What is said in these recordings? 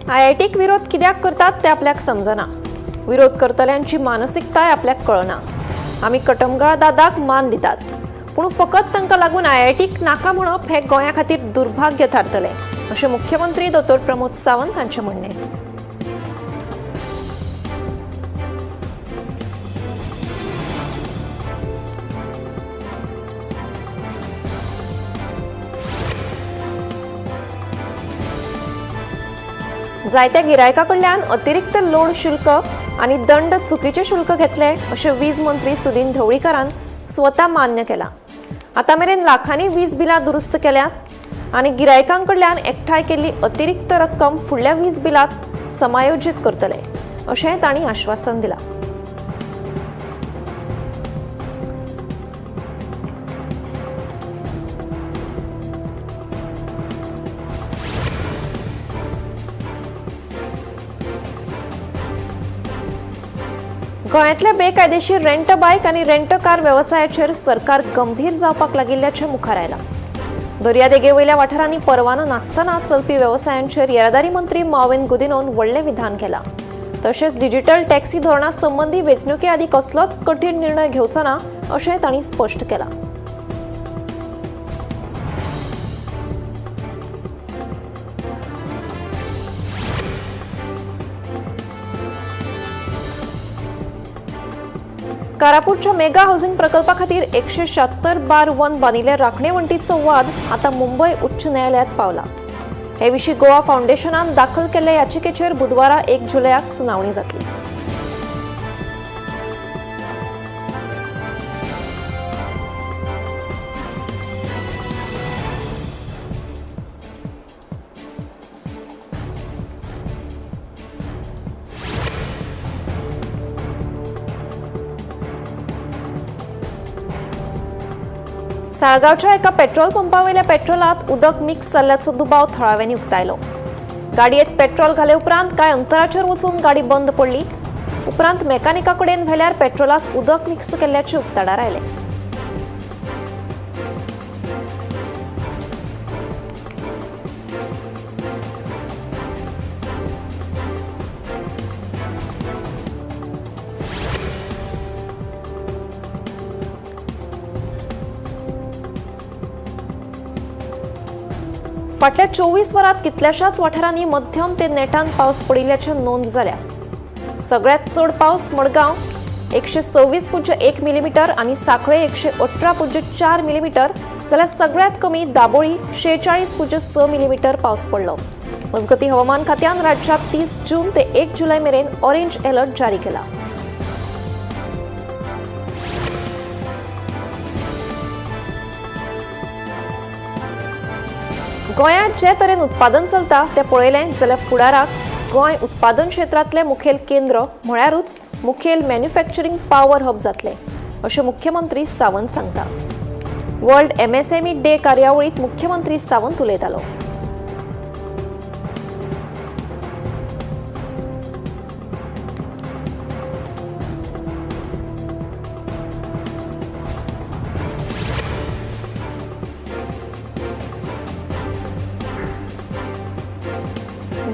आयआयटीक विरोध कित्याक करतात ते आपल्याक समजना. विरोध करतल्यांची मानसिकताय आपल्याक कळना. आमी कटमगाळ दादाक मान दितात, पूण फकत तांकां लागून आयआयटीक नाका म्हणप हें गोंया खातीर दुर्भाग्य थारतलें अशें मुख्यमंत्री दोतोर प्रमोद सावंत हांचें म्हणणें. जायत्या गिरायकां कडल्यान अतिरिक्त लोड शुल्क आनी दंड चुकीचे शुल्क घेतले अशें वीज मंत्री सुदिन ढवळीकारान स्वता मान्य केलां. आतां मेरेन लाखांनी वीज बिलां दुरुस्त केल्यात आनी गिरायकां कडल्यान एकठांय केल्ली अतिरिक्त रक्कम फुडल्या वीज बिलांत समायोजीत करतले अशें तांणी आश्वासन दिलां. गोंयांतल्या बेकायदेशीर रेंट बायक आनी रेंट कार वेवसायाचेर सरकार गंभीर जावपाक लागिल्ल्याचें मुखार आयलां. दर्यादेगे वयल्या वाठारांनी परवानो नासतना चलपी वेवसायांचेर येरादारी मंत्री माविन गुदिनोन व्हडलें विधान केलां. तशेंच डिजिटल टॅक्सी धोरणा संबंदी वेंचणुके आदीं कसलोच कठीण निर्णय घेवचो ना अशें तांणी स्पश्ट केलां. कारापूरच्या मेगा हाऊसिंग प्रकल्पा खातीर 176/1 बांदिल्ल्या राखणे वण्टीचो वाद आतां मुंबय उच्च न्यायालयात पावला. हे विशीं गोवा फावंडेशनान दाखल केल्ल्या याचिकेचेर बुधवारा 1 जुलयाक सुनावणी जातली. साळगांवच्या एका पेट्रोल पंपावयल्या पेट्रोलात उदक मिक्स जाल्ल्याचो दुबाव थळाव्यांनी उक्तायलो. गाडयेत पेट्रोल घाले उपरांत कांय अंतराचेर वचून गाडी बंद पडली. उपरांत मेकॅनिका कडेन व्हेल्यार पेट्रोलात उदक मिक्स केल्ल्याचें उक्ताडार आयलें. फाटल्या 24 वरांत कितल्याशाच वाठारांनी मध्यम ते नेटान पावस पडिल्ल्याची नोंद जाल्या. सगळ्यात चड पावस मडगांव 126.1 मिलीमीटर आनी सांखळे 118.4 मिलीमीटर जाल्यार सगळ्यात कमी दाबोळी 46.6 मिलीमीटर पावस पडलो. मजगती हवामान खात्यान राज्यात 30 जून ते 1 जुलय मेरेन ऑरेंज अलर्ट जारी केला. गोंयांत जे तरेन उत्पादन चलता तें पळयलें जाल्यार फुडाराक गोंय उत्पादन क्षेत्रांतलें मुखेल केंद्र म्हळ्यारूच मुखेल मॅन्युफॅक्चरींग पावर हब जातलें अशें मुख्यमंत्री सावंत सांगता. वर्ल्ड एमएसएमई डे कार्यावळींत मुख्यमंत्री सावंत उलयतालो.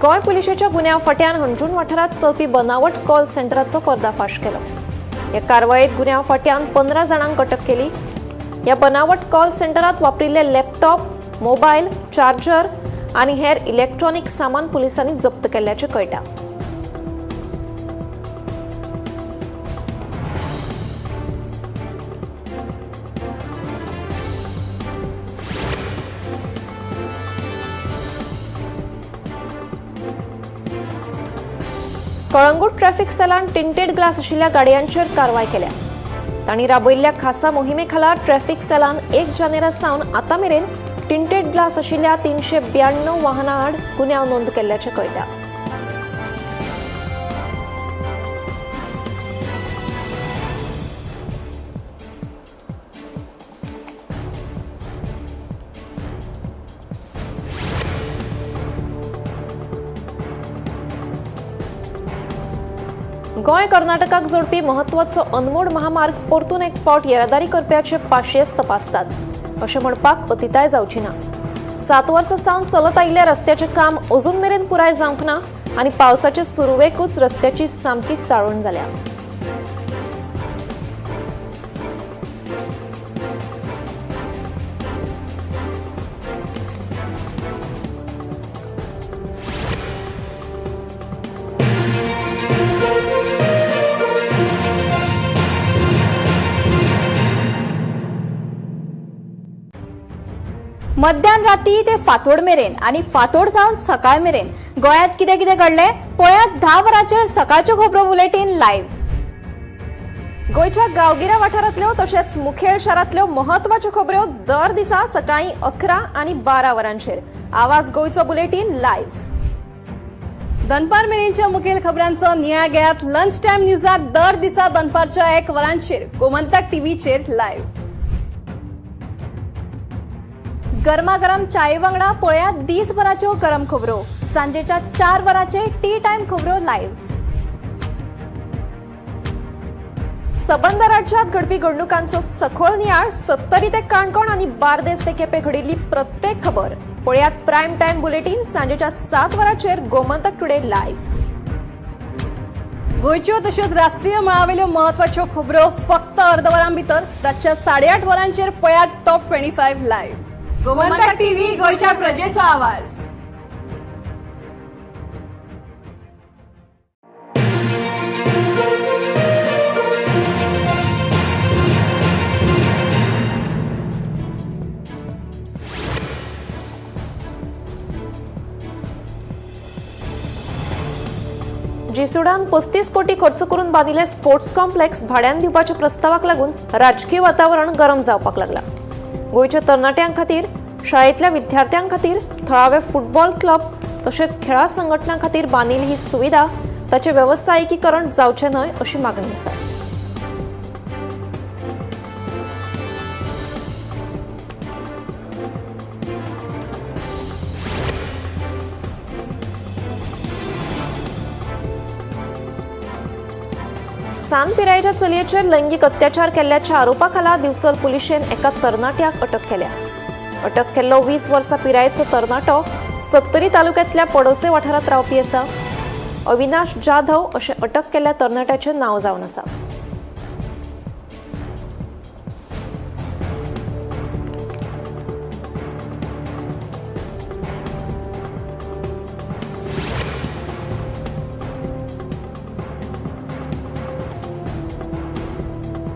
गोंय पुलिशेच्या गुन्यांव फांट्यान हणजूण वाठारांत चलपी बनावट कॉल सेंटराचो पर्दाफाश केलो. ह्या कारवायेत गुन्यांव फांट्यान 15 जाणांक अटक केली. ह्या बनावट कॉल सेंटरांत वापरिल्ले लॅपटॉप, मोबायल, चार्जर आनी हेर इलेक्ट्रॉनिक सामान पुलिसांनी जप्त केल्ल्याचें कळटा. कळंगूट ट्रॅफिक सेलान टिंटेड ग्लास आशिल्ल्या गाडयांचेर कारवाय केल्या. तांणी राबयल्ल्या खासा मोहिमे खाला ट्रॅफिक सेलान 1 जानेरा सावन आतां मेरेन टिंटेड ग्लास आशिल्ल्या 392 वाहनां आड गुन्यांव नोंद केल्ल्याचें कळटा. गोंय कर्नाटकाक जोडपी म्हत्वाचो अनमोड महामार्ग परतून एक फावट येरादारी करप्याचे पाशियेस तपासतात अशें म्हणपाक अतिताय जावची ना. 7 वर्सां सावन चलत आयिल्ल्या रस्त्याचें काम अजून मेरेन पुराय जावंक ना आनी पावसाचे सुरवेकूच रस्त्याची सामकी चाळवण जाल्या. मध्यान राती ते फांतोड मेरेन आनी फांतोड जावन सकाळ मेरेन गोंयांत कितें कितें घडलें पळयात 10 वरांचेर सकाळच्यो खबरो बुलेटीन लायव्ह. गोंयच्या गांवगिऱ्या वाठारांतल्यो तशेंच मुखेल शारांतल्यो म्हत्वाच्यो खबऱ्यो दर दिसा सकाळीं 11 आनी 12 वरांचेर आवाज गोंयचो बुलेटीन लायव्ह. दनपार मेरेनच्या मुखेल खबरांचो नियाळ घेयात लंच टायम न्यूजात दर दिसा दनपारच्या 1 वरांचेर गोमंतक टीव्हीचेर लायव्ह. गरमागरम चाये वांगडा पळयात दीसभराच्यो गरम खबरो सांजेच्या 4 वरांचेर टी टायम खबरो लायव्ह. सबंद राज्यात घडपी घडणुकांचो सखोल नियाळ सत्तरी ते काणकोण आनी बार्देस ते केपें घडिल्ली प्रत्येक खबर पळयात प्रायम टायम बुलेटीन सांजेच्या 7 वरांचेर गोमंतक टुडे लायव्ह. गोंयच्यो तश्योच राष्ट्रीय मळावेल्यो म्हत्वाच्यो खबरो फक्त अर्द वरां भितर रातच्या 8:30 वरांचेर पळयात टॉप 25 लायव्ह. गोमंतक टीव्ही, गोंयच्या प्रजेचो आवाज. जिसुडान 35 कोटी खर्च करून बांदिल्ले स्पोर्ट्स कॉम्प्लेक्स भाड्यान दिवपाच्या प्रस्तावाक लागून राजकीय वातावरण गरम जावपाक लागला. गोंयच्या तरणाट्यां खातीर, शाळेंतल्या विद्यार्थ्यां खातीर, थळावे फुटबॉल क्लब तशेंच खेळां संघटनां खातीर बांदिल्ली ही सुविधा ताचें वेवसायिकीकरण जावचें न्हय अशी मागणी आसा. सान पिरायेच्या चलयेचेर लैंगीक अत्याचार केल्ल्याच्या आरोपाखाला दिवचल पुलिशेन एका तरणाट्याक अटक केल्या. अटक केल्लो 20 वर्सां पिरायेचो तरणाटो सत्तरी तालुक्यांतल्या पडोसे वाठारांत रावपी आसा. अविनाश जाधव अशें अटक केल्ल्या तरणाट्याचें नांव जावन आसा.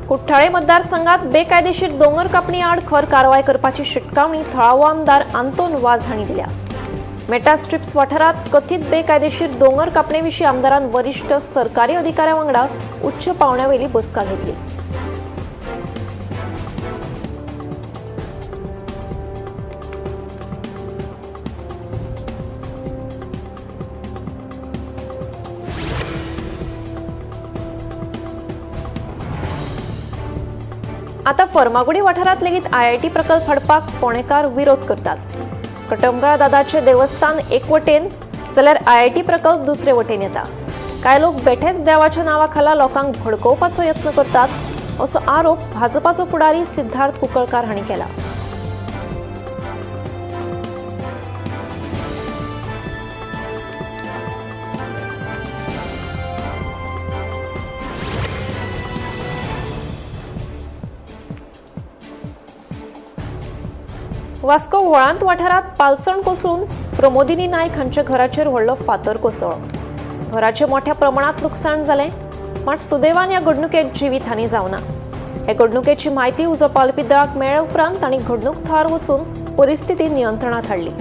कुठ्ठाळे मतदारसंघात बेकायदेशीर दोंगर कापणी आड खर कारवाय करपाची शिटकावणी थळावो आमदार आंतोन वाझ हांणी दिल्या. मेटा स्ट्रिप्स वाठारांत कथीत बेकायदेशीर दोंगर कापणे विशीं आमदारान वरिश्ठ सरकारी अधिकाऱ्यां वांगडा उच्च पावंड्यावेली बसका घेतली. आता फर्मागुडी वाठारांत लेगीत आयआयटी प्रकल्प हाडपाक फोंडेकार विरोध करतात. कटमगाळ दादाचें देवस्थान एक वटेन जाल्यार आयआयटी प्रकल्प दुसरे वटेन येता. कांय लोक बेठेच देवाच्या नांवा खाला लोकांक भडकोवपाचो यत्न करतात असो आरोप भाजपाचो फुडारी सिद्धार्थ कुंकळकार हांणी केला. वास्को व्होळांत वाठारांत पालसण कोसळून प्रमोदिनी नायक हांच्या घराचेर व्हडलो फातर कोसळ्ळो. घराचें मोठ्या प्रमाणांत लुकसाण जालें, मात सुदैवान ह्या घडणुकेत जिवीत हानी जावना. हे घडणुकेची म्हायती उजो पालोवपी दळाक मेळ्ळे उपरांत तांणी घडणूक थळार वचून परिस्थिती नियंत्रणांत हाडली.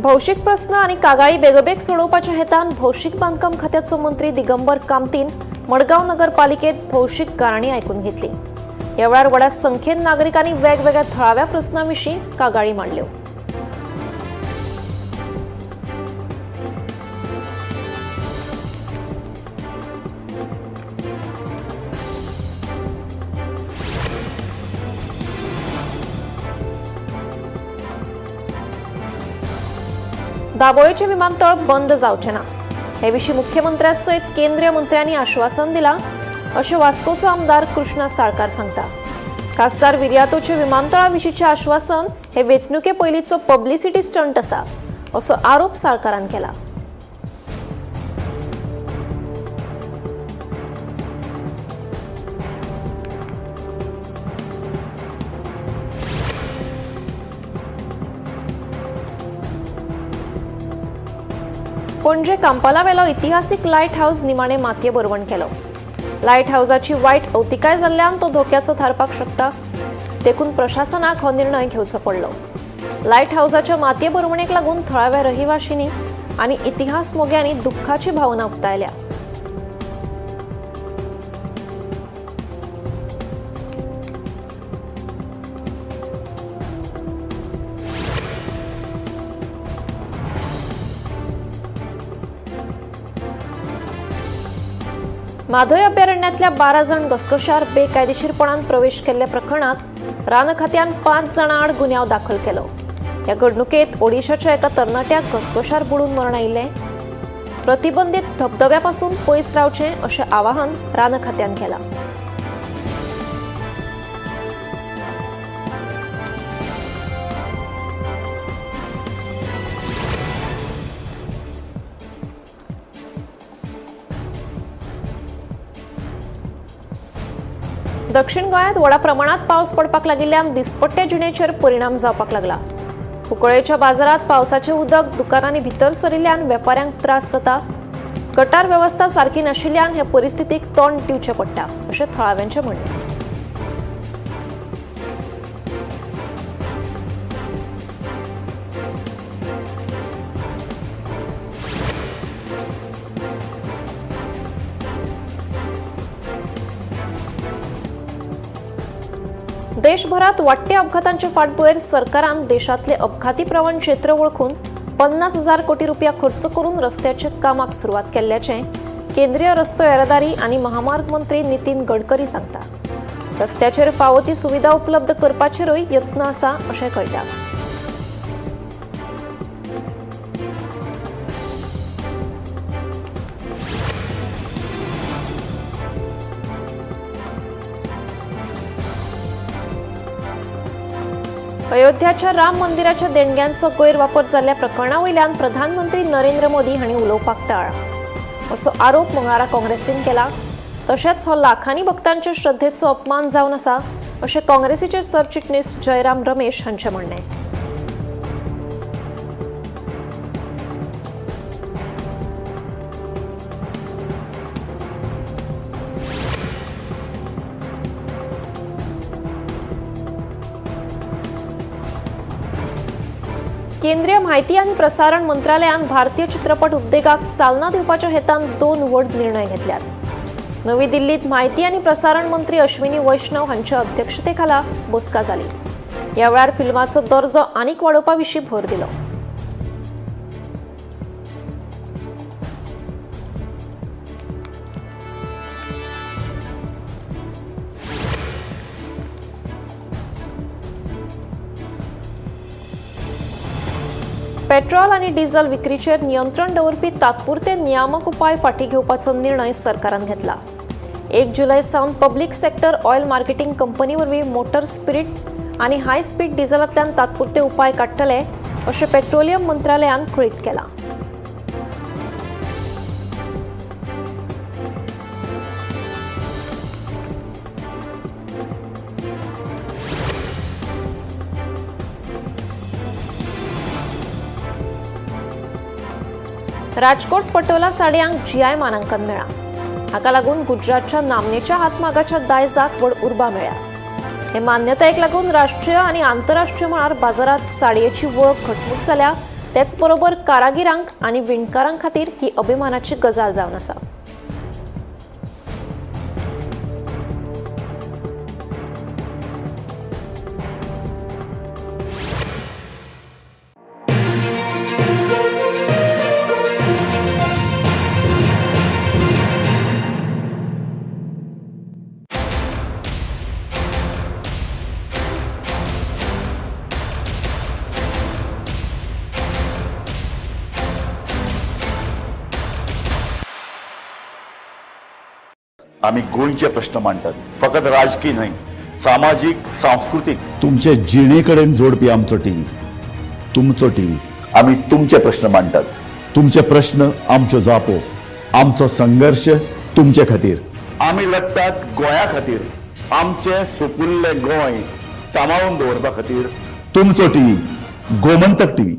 भौशीक प्रस्न आनी कागाळी बेगोबेग सोडोवपाच्या हेतान भौशीक बांदकाम खात्याचो मंत्री दिगंबर कामतीन मडगांव नगरपालिकेत भौशीक गाराणी आयकून घेतली. ह्या वेळार व्हडा संख्येन नागरिकांनी वेगवेगळ्या थळाव्या प्रस्नां विशीं कागाळी मांडल्यो. दाबोळेचे विमानतळ बंद जावचें ना. हे विशीं मुख्यमंत्र्या सयत केंद्रीय मंत्र्यांनी आश्वासन दिलां अशें वास्कोचो आमदार कृष्णा साळकार सांगता. खासदार विरियातोचे विमानतळा विशींचें आश्वासन हे वेंचणुके पयलींचो पब्लिसिटी स्टंट आसा असो आरोप साळकारान केला. पणजे कांपालावेलो इतिहासीक लायट हावज निमाणे मातये भरवण केलो. लायट हावजाची वायट अवतिकाय जाल्ल्यान तो धोक्याचो थारपाक शकता, देखून प्रशासनाक हो निर्णय घेवचो पडलो. लायट हावजाच्या मातये भरवणेक लागून थळाव्या रहिवाशींनी आनी इतिहास मोग्यांनी दुख्खाची भावना उक्तायल्या. म्हादय अभयारण्यातल्या 12 जाण घसघश्यार बेकायदेशीरपणान प्रवेश केल्ल्या प्रकरणात रान खात्यान 5 जाणां आड गुन्यांव दाखल केलो. ह्या घडणुकेत ओडिशाच्या एका तरणाट्याक घसघश्यार बुडून मरण आयिल्लें. प्रतिबंधित धबधब्यापासून पयस रावचें अशें आवाहन रान खात्यान केलां. दक्षिण गोंयांत व्हडा प्रमाणात पावस पडपाक लागिल्ल्यान दिसपट्ट्या जिणेचेर परिणाम जावपाक लागला. कुंकळ्ळेच्या बाजारात पावसाचें उदक दुकानांनी भितर सरिल्ल्यान वेपाऱ्यांक त्रास जाता. गटार वेवस्था सारकी नाशिल्ल्यान हे परिस्थितीक तोंड दिवचें पडटा अशें थळाव्यांचें म्हणणें. देशभरात वाडट्या अपघातांचे फाटभुंयेर सरकारान देशांतले अपघाती प्रवण क्षेत्र वळखून 50,000 कोटी रुपया खर्च करून रस्त्याच्या कामाक सुरवात केल्ल्याचें केंद्रीय रस्तो येरादारी आनी महामार्ग मंत्री नितीन गडकरी सांगता. रस्त्याचेर फावो ती सुविधा उपलब्ध करपाचेरूय यत्न आसा अशें कळटा. अयोध्याच्या राम मंदिराच्या देणग्यांचो गैरवापर जाल्ल्या प्रकरणा वयल्यान प्रधानमंत्री नरेंद्र मोदी हांणी उलोवपाक टाळ्ळा असो आरोप मंगळारा काँग्रेसीन केला. तशेंच हो लाखांनी भक्तांचे श्रद्धेचो अपमान जावन आसा अशें काँग्रेसीचे सरचिटणीस जयराम रमेश हांचें म्हणणें. केंद्रीय माहिती आनी प्रसारण मंत्रालयान भारतीय चित्रपट उद्देगाक चालना दिवपाच्या हेतान 2 व्हड निर्णय घेतल्यात. नवी दिल्लीत माहिती आनी प्रसारण मंत्री अश्विनी वैष्णव हांच्या अध्यक्षतेखाला बसका जाली. ह्या वेळार फिल्माचो दर्जो आनीक वाडोवपा विशीं भर दिलो. पेट्रोल आनी डिझल विक्रीचेर नियंत्रण दवरपी तात्पुरते नियामक उपाय फाटीं घेवपाचो निर्णय सरकारान घेतला. 1 जुलय सावन public sector oil marketing company वरवीं मोटर स्पिरीट आनी हाय स्पीड डिझलांतल्यान तात्पुरते उपाय काडटले अशें पेट्रोलियम मंत्रालयान कळीत केलां. राजकोट पटोला साडयांक जीआय मानांकन मेळ्ळां. हाका लागून गुजरातच्या नामनेच्या हातमागाच्या दायजाक व्हड उर्बा मेळ्ळ्या. हे मान्यतायेक लागून राष्ट्रीय आनी आंतरराष्ट्रीय मळार बाजारात साडयेची वळख घटमूट जाल्या. तेच बरोबर कारागिरांक आनी विणकारां खातीर ही अभिमानाची गजाल जावन आसा. आमी गोंयचे प्रश्न मांडटात, फकत राजकी न्हय, सामाजीक, सांस्कृतीक, तुमचे जिणे कडेन जोडपी आमचो टीव्ही, तुमचो टीव्ही. आमी तुमचे प्रश्न मांडटात, तुमचे प्रश्न आमच्यो जापो, आमचो संघर्श तुमचे खातीर. आमी लडटात गोंया खातीर, आमचें सुपुल्लें गोंय सांबाळून दवरपा खातीर. तुमचो टीव्ही, गोमंतक टीव्ही.